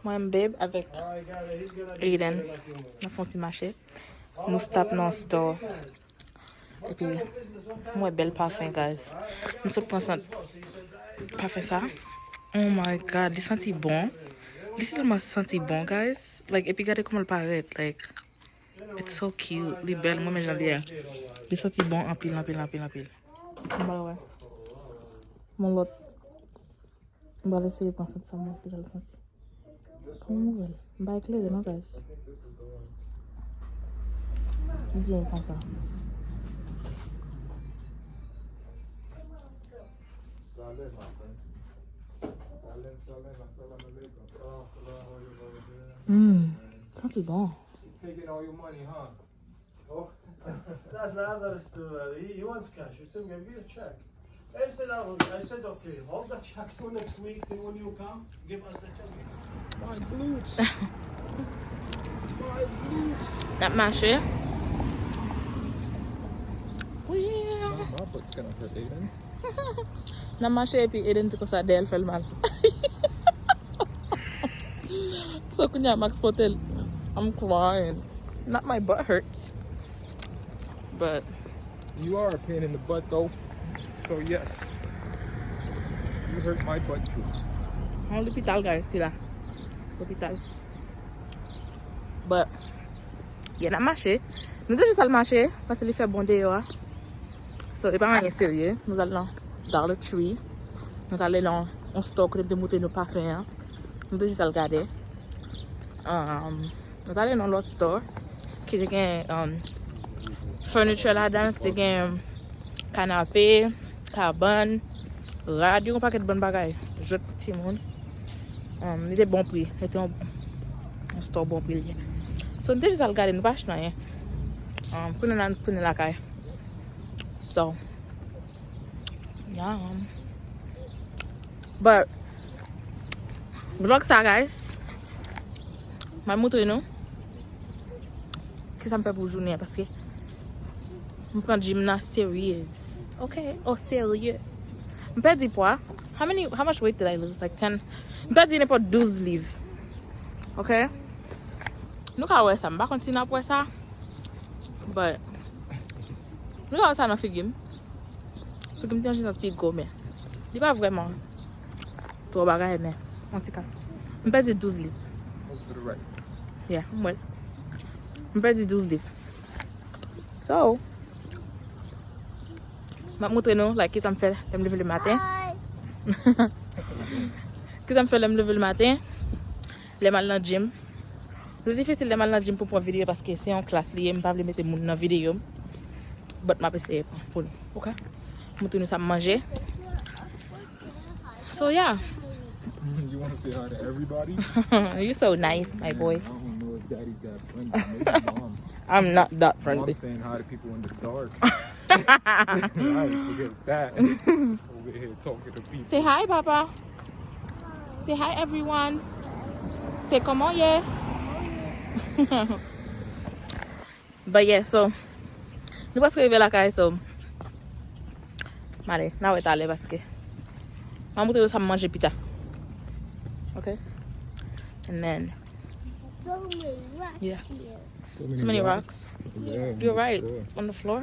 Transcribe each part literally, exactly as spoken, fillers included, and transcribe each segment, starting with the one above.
Mwen, m babe avèk Aiden, n ap fè yon ti mache. Nou stop nan yon store. Epi, m wè bèl pafen, guys. M sot pran sant pafen sa. Oh my God, li santi bon. Li tèlman santi bon, guys. Like, epi gade kòman l parèt. Like, it's so cute. Li bèl, mwen renmen jan li ye. Li santi bon anpil, anpil, anpil, anpil. M pral wè. Yon lòt. M pral eseye pran sant sa m wè kijan l santi. Kòman m ouvè l? M pa eklere non, guys. Byen konsa. Hmm, santi bon. Taking all your money, huh? Oh, that's not, that is too early. He, he wants cash. You still give me a check. I said, I, will, I said, okay, hold the check till next week. Then when you come, give us the check. My glutes. My glutes. N ap mache. Wi. Now my butt's gonna hurt, Aiden. N ap mache epi Aiden di konsa dèyè l fè l mal. So kounye a Max pote l. I'm crying. Not my butt hurts. But you are a pain in the butt though. So yes. You hurt my butt too. Yon lopital, guys, ki la. Lopital. But yeah, n ap mache. Nou te jis al mache paske li fè bon deyò a. So, e pa anyen serye. Nou t al nan Dollar Tree. Nou t ale nan yon store kote m te montre nou pafen an. Nou te jis al gade. Um, nou t ale nan lòt store ki te gen, um, furniture ladan, ki te gen kanape, kabann, rad, yon pakèt bann bagay. Jwèt pou timoun. Um, li te bon pri. Li te yon, yon store bon pri li ye. So, nou te jis al gade, nou pa achte anyen. Um, kounye a n ap tounen lakay. So, yeah. But, vlog sa, guys, m al montre nou kisa m fè pou jounen an, paske m pran gym nan serious. Ok? O serye. M pèdi pwa. How many, how much weight did I lose? Like ten? M pèdi nenpòt douz liv. Ok? Nou ka wè sa. M pa konn si n ap wè sa. But, nou ka wè sa nan figi m. Figi m te yon ti jan pi gwo, men li pa vrèman twò bagay, men, antouka, m pèdi douz liv. Move to the right. Yeah, m wè l. M pèdi douz liv. So, m ap montre nou, like, kisa m fè lè m leve le maten. Kisa m fè lè m leve le maten. Lè m al nan gym. Li difisil lè m al nan gym pou m pran videyo paske se yon klas li ye, m pa vle mete moun nan videyo m. But m ap eseye pran pou nou, ok? Montre nou sa m manje. So, yeah. You wanna say hi to everybody? You so nice, my boy. Man, I don't know if daddy's got friends, but maybe mom. I'm not that friendly. Mom saying hi to people in the dark. Right, forget that. Over here talking to people. Say hi, Papa. Say hi, everyone. Say, "Kòman w ye?" But yeah, so, nou prèske rive lakay, so, m ale, n a wè talè paske m a montre nou sa m manje pita. Ok? And then, so many rocks, yeah, here. So many rocks. Yeah, you're right. On the floor.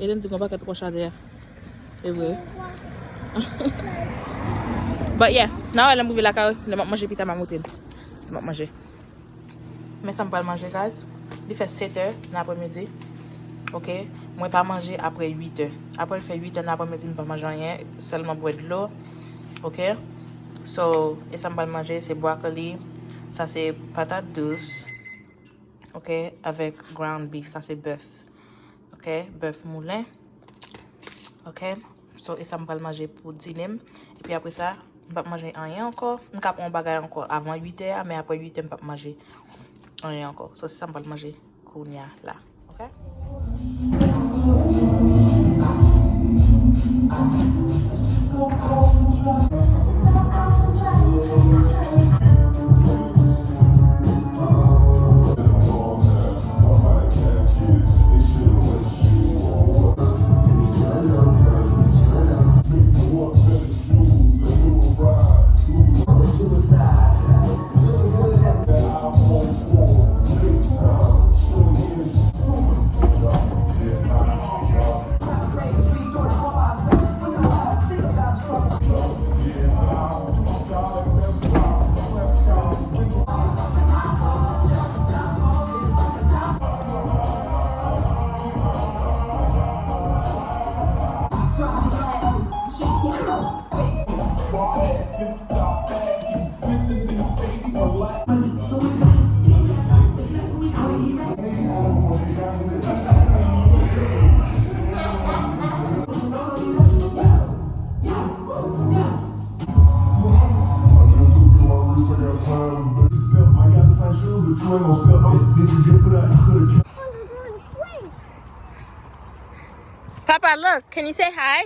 E lè m di gon pakèt wòch atè a. E vre. But yeah, n a wè lè m rive lakay, lè m ap manje pita, m a montre n sa m ap manje. Men sa m pral manje, guys. Li fè sèt è nan aprèmidi. Ok? Mwen pa manje apre uit è. Apre l fè uit è nan aprèmidi, m pa manje anyen, sèlman bwè dlo. Ok? So, e sa m pral manje, se broccoli, sa se patat dous. Ok? Avèk ground beef, sa se bèf. Ok? Bèf moulen. Ok? So, e sa m pral manje pou dine m. Epi apre sa, m p ap manje anyen ankò. M ka pran yon bagay ankò avan uit è a, men apre uit è, m p ap manje anyen ankò. So, se sa m pral manje kounye a la. Ok? Um, but yourself, I got some shoes, but you ain't gonna step on it. Did you just put out? You could have. Papa, look, can you say hi?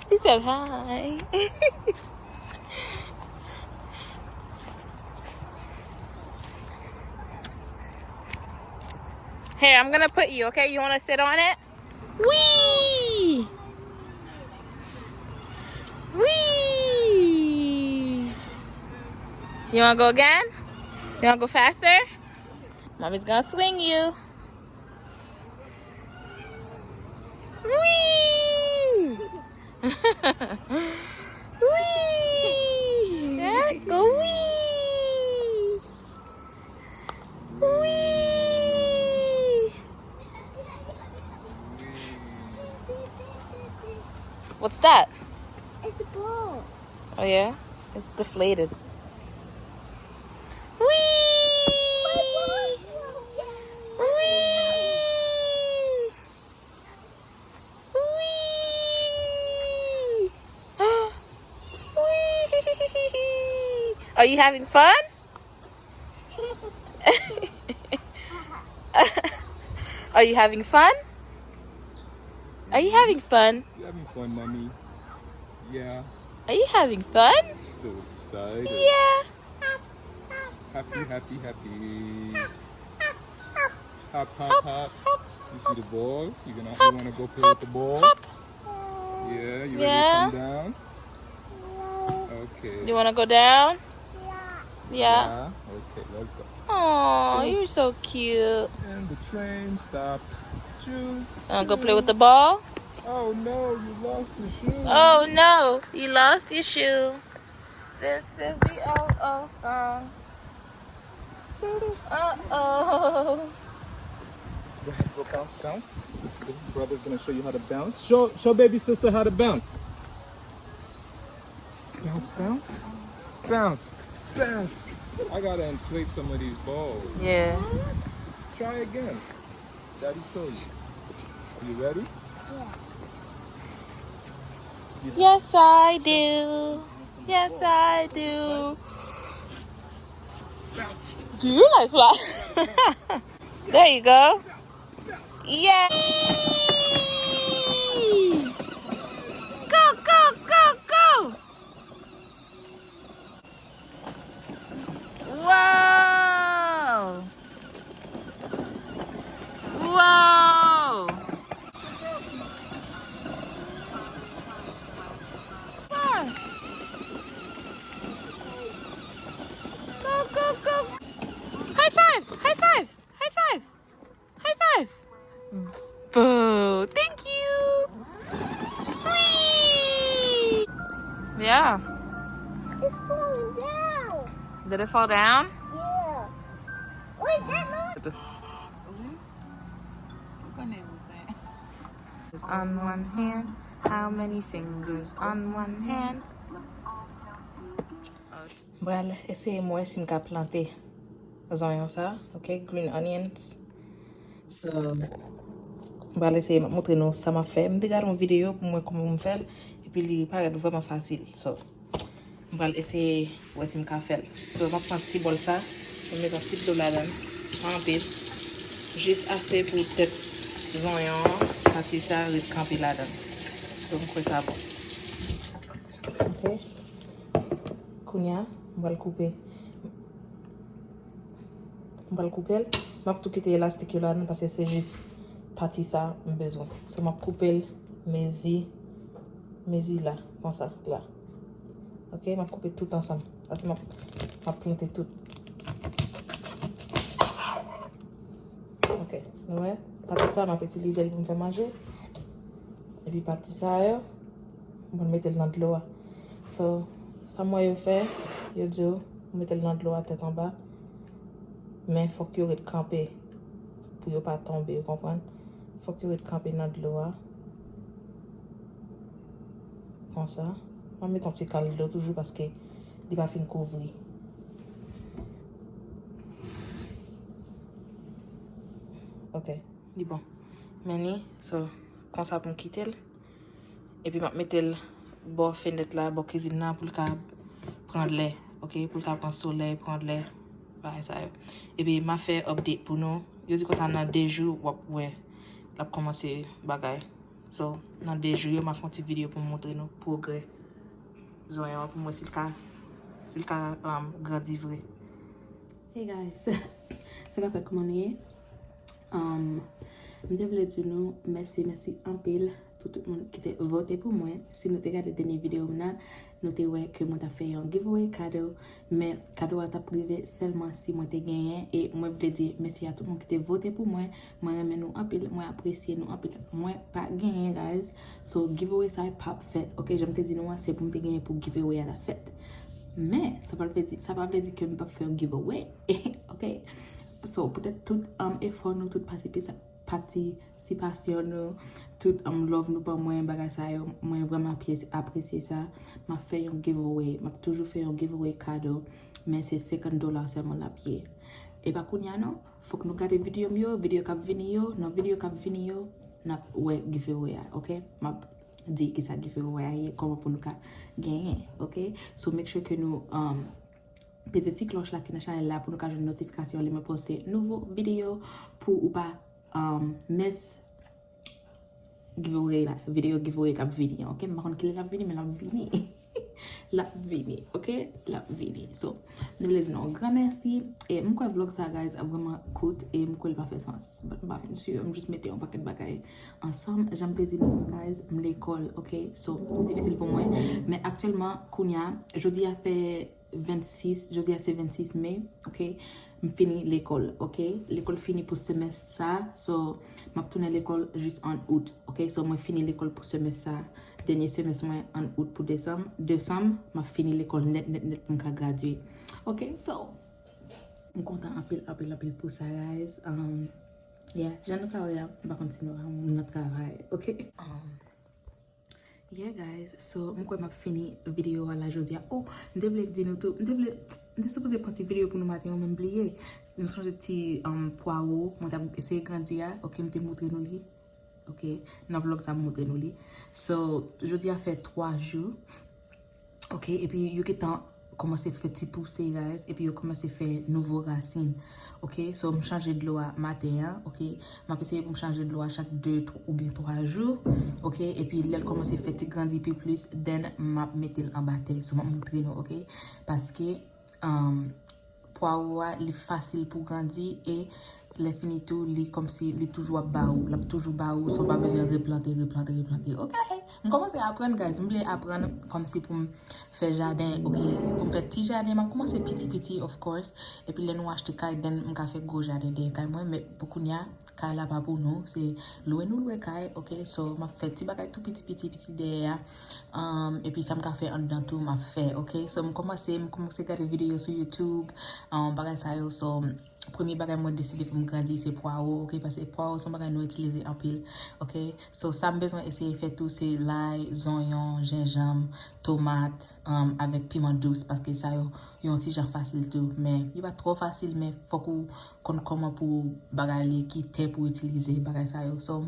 He said hi. Here, I'm gonna put you, okay? You wanna sit on it? Wee! Wee! You wanna go again? You wanna go faster? Mommy's gonna swing you. Wee! Wee! Go wee! Wee! What's that? It's a ball. Oh yeah? It's deflated. Wee! Wee! Wee! Wee! Are you having fun? Are you having fun? Are you having fun? You having fun, mommy? Yeah. Are you having fun? So excited. Yeah. Happy, happy, happy. Hop, hop, hop. You see the ball? You gonna you wanna go play with the ball? Hop. Yeah, you ready Yeah. to come down? Okay. You wanna go down? Yeah. Yeah. Okay, let's go. Oh, you're so cute. And the train stops. Choo. Wanna go play with the ball? Oh no, you lost your shoe. Oh no, you lost your shoe. This is the oh oh song. Uh oh. Go ahead, go bounce, bounce. Big brother's gonna show you how to bounce. Show show baby sister how to bounce. Bounce, bounce, bounce, bounce. I gotta inflate some of these balls. Yeah. Try again. Daddy told you. You ready? Yes, I do. Yes, I do. Do you like fly? There you go. Yay! Go, go, go, go! Wow! Wow! Go, go, go! High five! High five! High five! High five! Boo! Thank you! Wee! Yeah. It's falling down. Did it fall down? Yeah. Wait, that not? On one hand, how many fingers on one hand? M pral eseye m wè si m ka plante zonyon sa, ok, green onions. So, m pral eseye, m ap montre nou sa m ap fè. M te gade yon videyo pou m wè kòman pou m fè l, epi li parèt vrèman fasil. So, m pral eseye wè si m ka fè l. So, m ap pran ti bòl sa, m met yon ti dlo ladan l, pa anpil, jis ase pou tèt zonyon an, pati sa ret kanpe ladan l. So, m kwè sa bon. Ok. Kounye a, m pral koupe. M pral koupe l. M ap tou kite elastik yo ladan paske se jis pati sa m bezwen. So, m ap koupe l mezi, mezi la, konsa, la. Ok, m ap koupe tout ansanm. Paske m ap, m ap plante tout. Ok, nou wè? Pati sa, m ap itilize l pou m fè manje. Epi pati sa yo, m pral mete l nan dlo a. So, sa m wè yo fè, yo di w, ou mete l nan dlo a tèt anba. Men fòk yo ret kanpe pou yo pa tonbe, ou konprann? Fòk yo ret kanpe nan dlo a. Konsa. M ap mete yon ti kal dlo toujou paske li pa fin kouvri. Ok, li bon. Men li, so, konsa pou m kite l. Epi m ap mete l bò fenèt la, bò kizin nan, pou l ka pran lè, ok? Pou l ka pran solèy, pran lè, bagay sa yo. Epi m a fè update pou nou. Yo di konsa nan de jou, w ap wè l ap kòmanse bagay. So, nan de jou yo, m a fè yon ti videyo pou m montre nou pwogrè zonyon an, pou m wè si l ka, si l ka, um, grandi vre. Hey guys, sa k ap fèt, kòman nou ye? Um, m te vle di nou mèsi, mèsi anpil pou tout moun ki te vote pou mwen. Si nou te gade dènye videyo m nan, nou te wè ke mwen t ap fè yon giveaway kado, men kado a t ap rive sèlman si mwen te genyen, e mwen vle di mèsi a tout moun ki te vote pou mwen. Mwen renmen nou anpil, mwen apresye nou anpil. Mwen pa genyen, guys. So, giveaway sa a p ap fèt, ok? Jan m te di nou an, se pou m te genyen pou giveaway a ta fèt. Men, sa pa vle di, sa pa vle di ke m p ap fè yon giveaway, ok? So, poutèt tout, um, efò nou, tout patisipa-, patisipasyon nou, tout, um, love nou ban mwen, bagay sa yo, mwen vrèman apresye, apresye sa. M ap fè yon giveaway, m ap toujou fè yon giveaway kado, men se senkant dola sèlman l ap ye. E pa kounye a non, fòk nou gade videyo m yo, videyo k ap vini yo, nan videyo k ap vini yo, n ap wè giveaway a, ok? M ap di kisa giveaway a ye, kòman pou nou ka genyen, ok? So, make sure ke nou, um, peze ti klòch la ki nan chanèl la pou nou ka jwenn notifikasyon lè mwen poste nouvo videyo, pou ou pa, um, miss giveaway la, videyo giveaway k ap vini an, ok? M pa konn kilè l ap vini, men l ap vini. L ap vini, ok? L ap vini. So, m te vle di nou yon gran mèsi. E m kwè vlog sa, guys, ap vrèman kout e m kwè l pa fè sans. But m pa fin si, m jis mete yon pakèt bagay ansanm. Jan m te di nou, guys, m lekòl, ok? So, difisil pou mwen. Men aktyèlman, kounye a, jodi a fè vennsis, jodi a se vennsis me, ok? M fini lekòl, ok? Lekòl fini pou semès sa, so, m ap tounen lekòl jis an out, ok? So, mwen fini lekòl pou semès sa. Dènye semès mwen an out pou desanm. Desanm, m ap fini lekòl nèt, nèt, nèt pou m ka gradye. Ok, so, m kontan anpil, anpil, anpil pou sa, guys. Um, yeah, jan nou ka wè a, m pa konn si nou ka wè m nan travay, ok? Um, yeah, guys, so, m kwè m ap fini videyo a la jodi a. Oh, m te vle di nou tou, m te vle, m te sipoze pran ti videyo pou nou maten an, men m bliye. Nou sonje ti, um, pwawo, mwen t ap eseye grandi a, ok, m te montre nou li. Ok, nan vlog sa m montre nou li. So, jodi a fè twa jou. Ok, epi yo gentan kòmanse fè ti pouse, guys, epi yo kòmanse fè nouvo rasin. Ok, so m chanje dlo a maten an, ok. M ap eseye pou m chanje dlo a chak de oubyen twa jou. Ok, epi lè l kòmanse fè ti grandi pi plis, then m ap mete l anba tè. So, m ap montre nou, ok. Paske, um, pwawo a, li fasil pou grandi e lè fini tou, li kòmsi li toujou ap ba ou, l ap toujou ba ou, san w pa bezwen replante, replante, replante. Ok, m kòmanse aprann, guys, m vle aprann kòmsi pou m fè jaden, ok, pou m fè ti jaden, m ap kòmanse piti, piti, of course, epi lè nou achte kay, then m ka fè gwo jaden dèyè kay mwen, men pou kounye a, kay la pa pou nou, se lwe nou lwe kay, ok, so m ap fè ti bagay tou piti, piti, piti dèyè a. Um, epi sa m ka fè anndan tou, m ap fè, ok? So, m kòmanse, m kòmanse gade videyo sou YouTube, um, bagay sa yo. So, premye bagay mwen deside pou m grandi, se pwawo, ok? Paske pwawo se yon bagay nou itilize anpil, ok? So, sa m bezwen eseye fè tou, se lay, zonyon, jenjanm, tomat, um, avèk piman dous, paske sa yo, yo yon ti jan fasil tou. Men, yo pa twò fasil, men fòk ou konn kòman pou bagay li, ki tè pou itilize, bagay sa yo. So,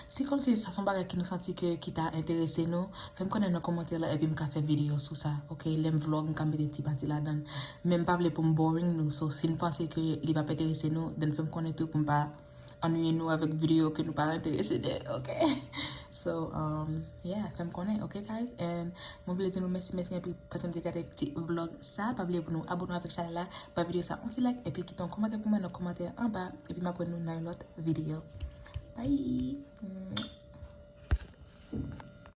si kòmsi sa se yon bagay ki nou santi ke, ki ta enterese nou, fè m konnen nan kòmantè la, epi m ka fè videyo sou sa, ok? Lè m vlog, m ka mete ti pati ladan. Men m pa vle pou m boring nou, so si n panse ke li p ap enterese nou, then fè m konnen tou pou m pa annuiye nou avèk videyo ke nou pa enterese de, ok? So, um, yeah, fè m konnen, ok, guys? And mwen vle di nou mèsi, mèsi anpil paske nou te gade ti vlog sa. Pa bliye pou nou abone avèk chanèl la, bay videyo sa yon ti like, epi kite yon kòmantè pou mwen nan kòmantè anba, epi m ap wè nou nan yon lòt videyo. Bye!